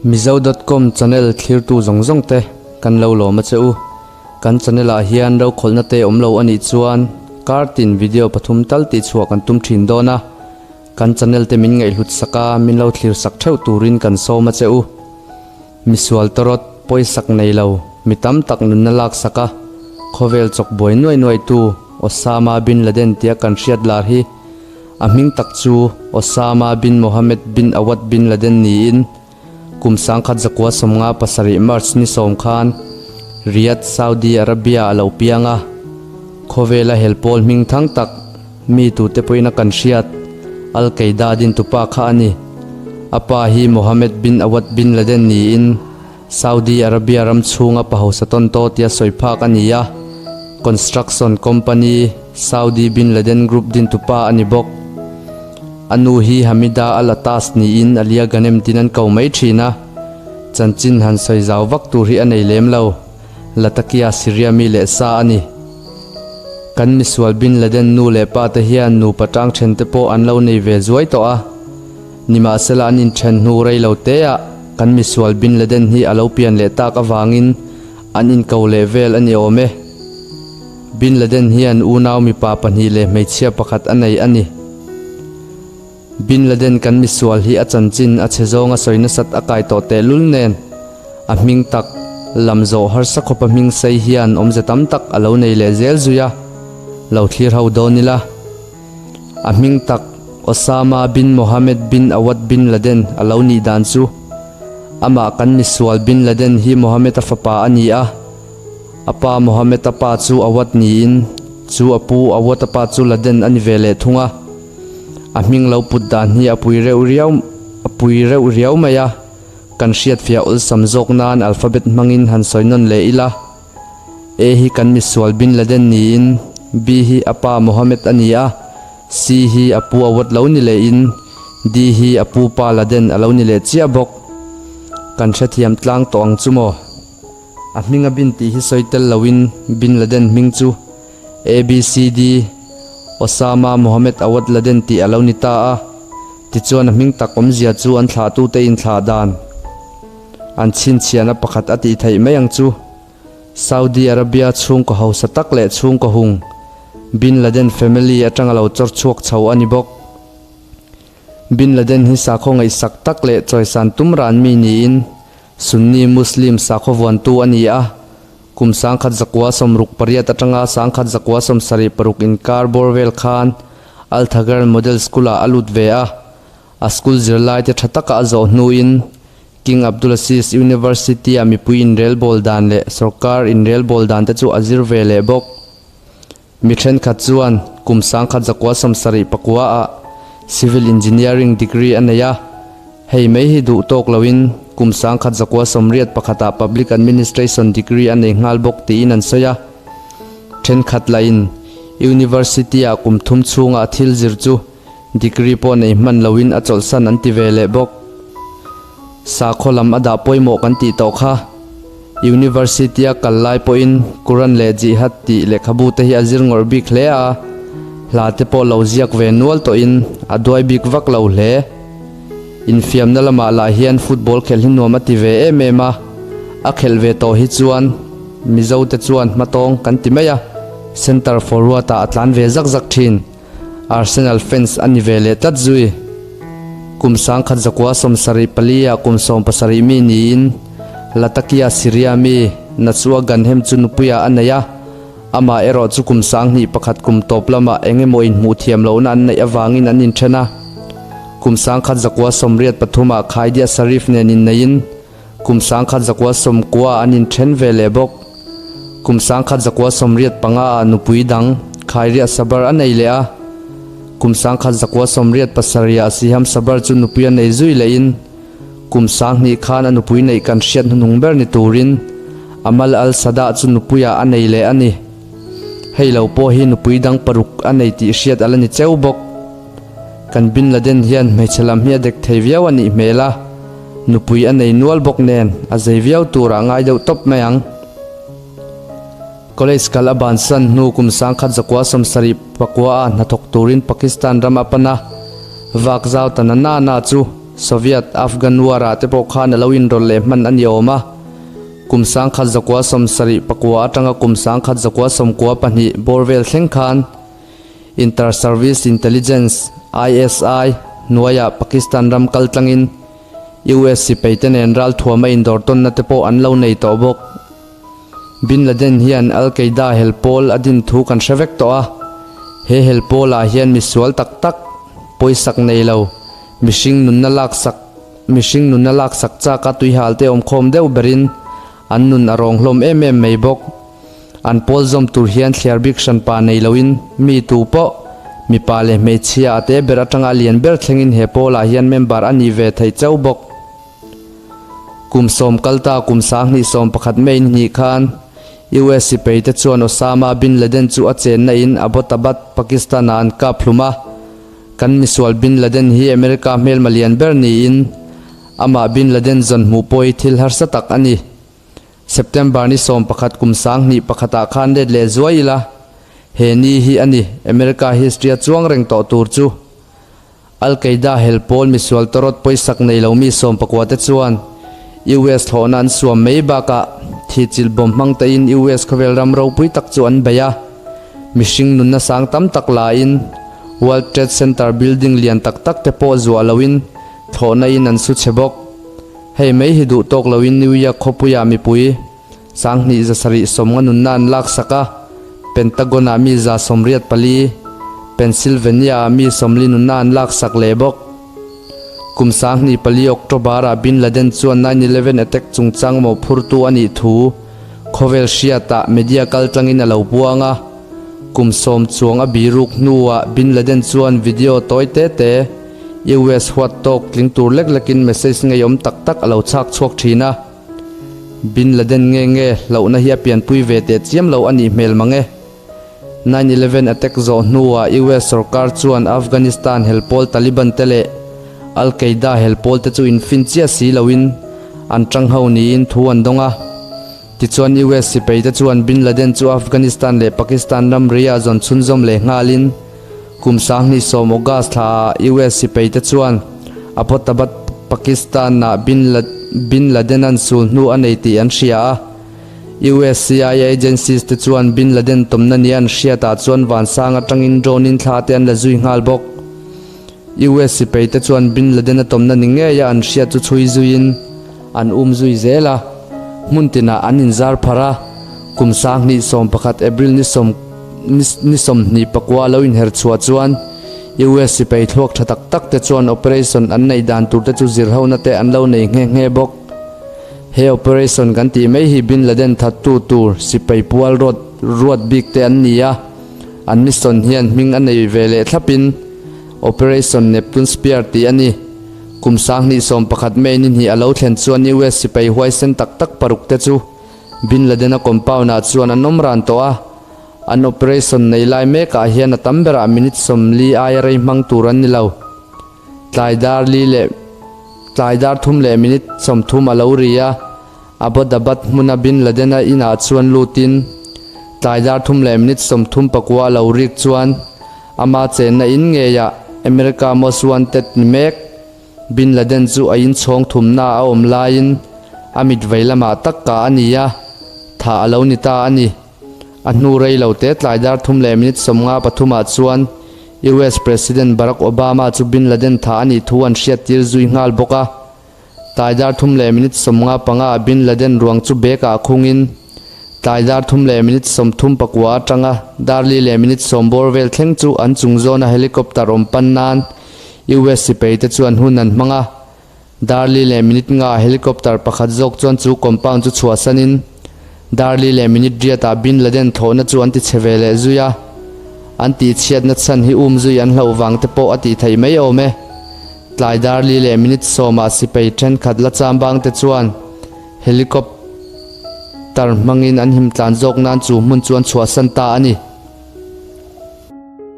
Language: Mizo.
Mizo dot com channel thlirtu zawng zawng te kan lo lawm a che u. Kan channel ah hian rokhawlhna te awm lo a nih chuan kar tin video pathum tal tih chhuah kan tum thin dawn a. Kan channel te min ngaihhlut sak a, min lo thlir sak theuh turin kan sawm a che u. Misual tawrawt, pawisak nei lo, mi tam tak nunna lak sak a, khawvel chawk buai nuai nuai tu Osama bin Laden tia kan hriat lar hi a hming tak chu Osama bin Mohammed bin Awad bin Laden niin kum 1957 March ni sawm khan Riyadh, Saudi Arabia a lo piang a, khawvela helpawl hming thang tak Mi tute pawhin a kan hriat, Al Qaeda dintupa kha a ni. A pa hi Mohammed bin Awad bin Laden niin Saudi Arabia ram chhunga pa hausa tawn taw tia sawi phak a ni a, construction company Saudi Bin Laden Group dintupa a ni bawk. A nu hi Hamida Al Atas niin Alia Ghanem tin an ko mai thin a, chanchin han sawi zau vak tur hi a nei lem lo. Latakia Syria mi leh sa a ni. Kan misual Bin Laden nu leh pa te hian nupa tang then te pawh an lo nei ve zuai tawh a. Nimahsela an inthen hnu rei lo te ah kan misual Bin Laden hi a lo pian leh tak avangin an inko leh vel a ni awm e. Bin Laden hian unau mipa pahnih leh hmeichhia pakhat a nei a ni. Bin Laden kan misual hi a chanchin a chhe zawnga sawi nasat a kai tawh tehlul nen a hming tak lam zawh harsa khawpa hming sei hian awmze tam tak a lo nei leh zel zui a, lo thlir ho dawn ila. A hming tak Osama bin Mohammed bin Awad bin Laden a lo nih dan chu amah kan misual Bin Laden hi Mohammed-a fapa a ni a, a pa Mohammed-a pa chu Awad niin chu a pu Awad-a pa chu Laden a ni ve leh thung a. A hming lo put dan hi a pui reuh riau a pui reuh riau mai a, kan hriatfiah awlsam zawk nan alphabet hmangin han sawi nawn leh ila. A hi kan misual Bin Laden niin, B hi a pa Mohammed a ni a, C hi a pu Awad lo ni lehin, D hi a pu pa Laden a lo ni leh chiah bawk. Kan hrethiam tlang tawh ang chu maw? A hminga bin tih hi sawi tel loin Bin Laden hming chu ABCD, Osama Mohammed Awad Laden tih a lo ni ta a, tichuan a hming tak awmzia chu an thlahtute inthlah dan an chhinchhiahna pakhat a tih theih mai ang chu. Saudi Arabia chhungkaw hausa tak leh chhungkaw hung Bin Laden family atanga lo chawr chhuak chho a ni bawk. Bin Laden hi sakhaw ngaihsak tak leh chawisan tum ran mi niin Sunni Muslim sakhaw vuantu a ni a, kum 1968 atanga 1976 inkar bawr vel khan Al Thagran Model School-ah a lut ve a, a school zirlaite tha taka a zawh hnuin King Abdulaziz University-a mipui inrelbawl dan leh sawrkar inrelbawl dan te chu a zir ve leh bawk. Mi thenkhat chuan kum 1974 ah Civil Engineering degree a nei a, hei mai hi duh tawk loin kum 1981 ah Public Administration degree a nei nghal bawk tiin an sawi a. Thenkhat lahin University ah kum thum chhunga thil zir chu degree pawh nei hman loin a chawlhsan an ti ve leh bawk. Sakhaw lam a dah pawimawh kan tih tawh kha. University-a kal lai pawhin Quran leh Jihad tih lehkhabu te hi a zir ngawrh bik hle a, hla te pawh lo ziak ve nual tawhin a duai bik vak lo hle. Infiamna lamah lah hian football khelh hi nuam a ti ve em em a, a khelh ve tawh hi chuan Mizo te chuan hmatawng kan ti mai a, centre forward-ah a tlan ve zak zak thin. Arsenal fans a ni ve leh tlat zui. Kum 1974 ah kum 17 mi niin Latakia, Syria mi Najwa Ghanhem chu nupuiah a nei a, amah erawh chu kum 2001 kum tawp lamah eng emaw inhmuh thiam lohna an neih avangin an inthen a. Kum 1983 ah Khaidia Sharif nen inneiin kum 1990 ah an inthen ve leh bawk. Kum 1985 ah nupui dang Khairia Sabar a nei leh a, kum 1987 ah Siham Sabar chu nupui a nei zui lehin kum 2000 khan a nupui neih kan hriat hnuhnung ber ni turin Amal Al-Sadah chu nupuiah a nei leh a ni. Hei lo pawh hi nupui dang paruk a nei tih hriat a la ni cheu bawk. Kan Bin Laden hian hmeichhe lam hi a dek thei viau a nih hmel a, nupui a nei nual bawk nen a zei viau turah ngai deuh tawp mai ang. College kal a bansan hnu kum 1974 a hnathawk turin Pakistan ram a pan a, vak zau ta na na na chu. Soviet, Afghan War ah te pawh khan a lo inrawlh leh hman a ni awm a. Kum 1974 atanga kum 1992 bawr vel thleng khan Inter-Service Intelligence, ISI, hnuaiah Pakistan ram kal tlangin US sipai te nen ralthuam a indawr tawnna te pawh an lo nei tawh bawk. Bin Laden hian Al Qaeda hel pawl a din thu kan hre vek tawh a, he hel pawlah hian misual tak tak, pawisak nei lo, mihring nunna laksak, mihring nunna laksak chaka tuihal te awmkhawm deuh berin an nun a rawng hlawm em em mai bawk. An pawl zawm tur hian thliar bik hranpa nei loin mi tu pawh, mipa leh hmeichhia a te ber atanga a lian ber thlengin he pawlah hian member a nih ve theih chauh bawk. Kum sawm kalta kum 20 11 May ni hnih khan US sipai te chuan Osama bin Laden chu a chenna in Abbottabad, Pakistan ah an kap hlum a. Kan misual bin Laden hi America hmelma lian ber niin amah bin Laden zawn hmuh pawh hi thil harsa tak a ni. September ni 11 kum 2001 ah khan let leh zuai ila he ni hi a ni America history a chuang reng tawh tur chu. Al-Qaeda hel pawl misual tawrawt pawisak nei lo mi 19 te chuan US thlawhna an suam mai bakah thihchilh bawm hmang tein US khawvel ram ropui tak chu an bei a. Mihring nunna sang tam tak lain World Trade Center building lian tak tak te pawh zuah loin thlawhna in an su chhe bawk. Hei mai hi duh tawk loin New York khawpuiah mipui 2750 nunna an laksak a, Pentagon-ah mi 184, Pennsylvania-ah mi 40 nunna an laksak leh bawk. Kum 2004 October-ah Bin Laden chuan nine eleven attack chungchang mawhphurtu a nih thu khawvel hriatah media kaltlangin a lo puang a. Kum sawm chuang a biruk hnuah Bin Laden chuan video tawi te te US huat tawk tling tur lek lekin message ngeiawm tak tak a lo chhak chhuak thin a. Bin Laden nge nge hlauhna hi a pianpui ve teh chiam lo a nih hmel mang e. Nine eleven attack zawh hnuah US sorkar chuan Afghanistan hel pawl Taliban te leh Al Qaeda hel pawl te chu infin chiah si loin an tang ho niin thu an dawng a. Tichuan US sipai te chuan Bin Laden chu Afghanistan leh Pakistan ramri ah zawn chhunzawm leh nghalin Kum 2010 August thlaah US sipai te chuan Abbottabad, Pakistan-ah Bin Bin Laden-a'n sul hnu a nei tih an hria a. US CIA agencies te chuan Bin Laden tawmna nia an hriatah chuan vansang atangin drone-in thla te an la zui nghal bawk. US sipai te chuan Bin Laden-a tawmna ni ngeia an hriat chu chhui zuiin an um zui zel a. Hmun tinah an inzar pharh a, kum 2011 April ni sawm Ni 29 lo inher chhuah chuan US sipai thluak tha tak tak te chuan operation an neih dan tur te chu zirhona te an lo nei nghe nghe bawk. He operation kan tih mai hi Bin Laden thattu tur sipai pual rawt ruat bik te an ni a, an mission hian hming a nei ve leh thlapin Operation Neptune Spear tih a ni. Kum 2011 May ni hnih a lo thlen chuan US sipai huaisen tak tak paruk te chu Bin Laden-a compound-ah chuan an awm ran tawh a, an operation nei lai mekah hian a tam berah minute 40 aia rei hmang tur an ni lo. Tlai dar li leh tlai dar thum leh minute 30 a lo ri a, Abbottabad hmuna Bin Laden-a inah chuan lutin tlai dar thum leh minute 39 a lo rik chuan ama chenna in ngeiah America Most Wanted ni mek Bin Laden chu a inchhawng thumna a awm laiin a mit vei lamah tak kah a ni a, thah a lo ni ta a ni. A hnu rei lo te tlai dar thum leh minute 53 ah chuan US President Barack Obama chu Bin Laden thah a nih thu an hriattir zui nghal bawk a. Tlai dar thum leh minute 55 ah Bin Laden ruang chu bag ah khungin tlai dar thum leh minute 39 atanga dar li leh minute 10 bawr vel thleng chu an chung zawna helicopter awm pan nan US sipai te chuan hun an hmang a, dar li leh minute nga helicopter pakhat zawk chuan chu compound chu chhuahsanin dar li leh minute riatah Bin Laden thlawhna chu an ti chhe ve leh zui a, an tihchhiatna chhan hi um zui an hlauh vang te pawh a tih theih mai awm e. Tlai dar li leh minute 10 ah sipai thenkhat la chambang te chuan helicopter hmangin an himtlan zawk nan chu hmun chu an chhuahsan ta a ni.